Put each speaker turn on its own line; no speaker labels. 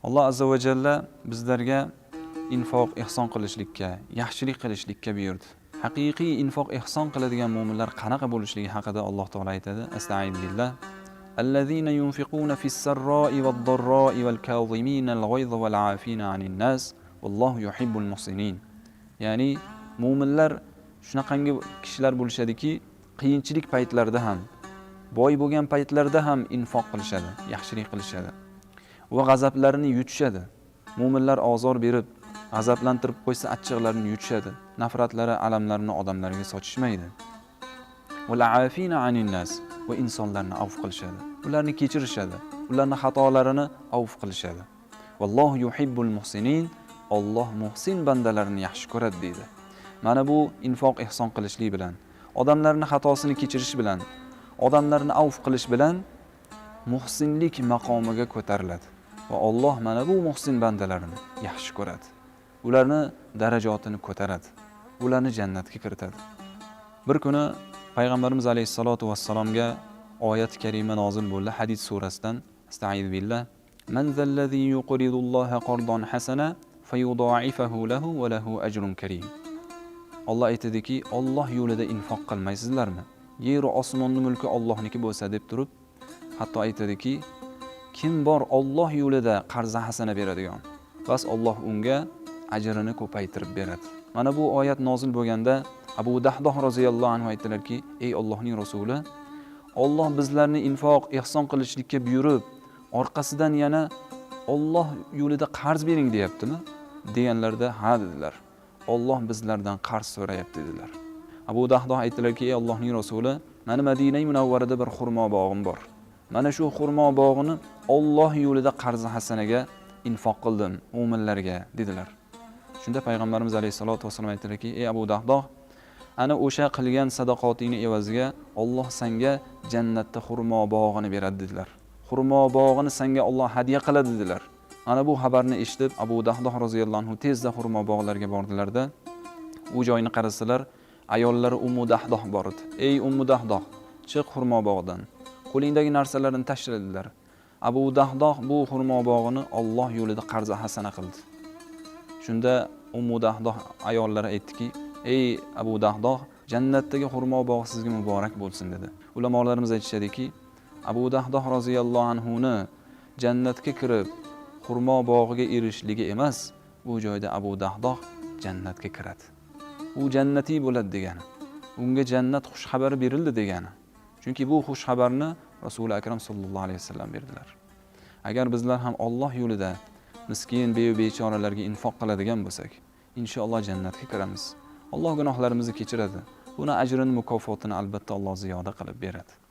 Alloh azza va jalla bizlarga infoq ihson qilishlikka, yaxshilik qilishlikka buyurdi. Haqiqiy infoq ihson qiladigan mo'minlar qanaqa bo'lishligi haqida Alloh taolo aytadi. Astaizu billah. Allazina yunfiquna fis-sarroi wad-darroi wal-kaziminal g'ayza wal-afina 'anil nas vallohu yuhibbul muhsinin. Ya'ni mo'minlar shunaqangi kishilar bo'lishadiki, qiyinchilik paytlarida ham, boy bo'lgan paytlarida ham infoq qilishadi, yaxshilik qilishadi va g'azablarini yutishadi. Mo'minlar ozor berib, g'azablantirib qo'ysa, achchiqlarini yutishadi. Nafratlari, alamlarini odamlarga sochishmaydi. Val-afina 'anil nas, va insonlarni avf qilishadi. Ularni kechirishadi. Ularni xatolarini avf qilishadi. Vallohu yuhibbul muhsinin. Alloh muhsin bandalarini yaxshi ko'radi deydi. Mana bu infoq ihson qilishlik bilan, odamlarni xatosini kechirish bilan, odamlarni avf qilish bilan muhsinlik maqomiga ko'tariladi. Va Alloh mana bu muhsin bandalarini yaxshi ko'radi. Ularni darajotini ko'taradi. Ularni jannatga kiritadi. Bir kuni Payg'ambarimiz alayhissalatu vassalomga oyat karima nozil bo'ldi Hadid surasidan. Astaizu billah. Man zallazi yuqridulloha qardan hasana fayudha'ifahu lahu va lahu ajrun karim. Alloh aytadiki, Alloh yo'lida infoq qilmaysizlarmi? Yer va osmonni mulki Allohniki bo'lsa deb turib, hatto aytadiki, kim bor Alloh yo'lida qarzi hasana beradigan? Bas Alloh unga ajrini ko'paytirib beradi. Mana bu oyat nozil bo'lganda Abu Dahdoh roziyallohu anhu aytdilarki, ey Allohning rasuli, Alloh bizlarni infoq, ihson qilishlikka buyurib, orqasidan yana Alloh yo'lida qarz bering deyaptimi? Deganlarda ha dedilar. Alloh bizlardan qarz so'rayapti dedilar. Abu Dahdoh aytdilarki, ey Allohning rasuli, mani Madina Munavvarada bir xurmo bog'im bor. Mana shu xurmo bog'ini Alloh yo'lida qarzi hasanaga infoq qildim mo'minlarga dedilar. Shunda Payg'ambarimiz alayhisolatu vasallam aytdilarki, ey Abu Dahdoh, ana o'sha qilgan sadaqotingni evaziga Alloh senga jannatda xurmo bog'ini beradi dedilar. Xurmo bog'ini senga Alloh hadya qiladi dedilar. Mana bu xabarni eshitib Abu Dahdoh roziyallohu anhu tezda xurmo bog'lariga bordilarda, u joyni qarasalar, ayollari Ummu Dahdoh bor edi. Ey Ummu Dahdoh, chiq xurmo bog'idan. Qo'lingdagi narsalarni tashla dedilar. Abu Dahdoh bu xurmo bog'ini Alloh yo'lida qarzi hasana qildi. Shunda Ummu Dahdoh ayollari aytdiki, ey Abu Dahdoh, jannatdagi xurmo bog'i sizga muborak bo'lsin dedi. Ulamolarimiz aytishadiki, Abu Dahdoh roziyallohu anhu ni jannatga kirib xurmo bog'iga erishishligi emas, u joyda Abu Dahdoh jannatga kiradi. U jannatiy bo'ladi degani. Unga jannat xush xabari berildi degani. Chunki bu xush xabarni Rasuli akram sollallohu alayhi vasallam berdilar. Agar bizlar ham Alloh yo'lida miskin, bechoralarga infoq qiladigan bo'lsak, inshaalloh jannatga kiramiz. Alloh gunohlarimizni kechiradi. Buni ajrini, mukofotini albatta Alloh ziyoda qilib beradi.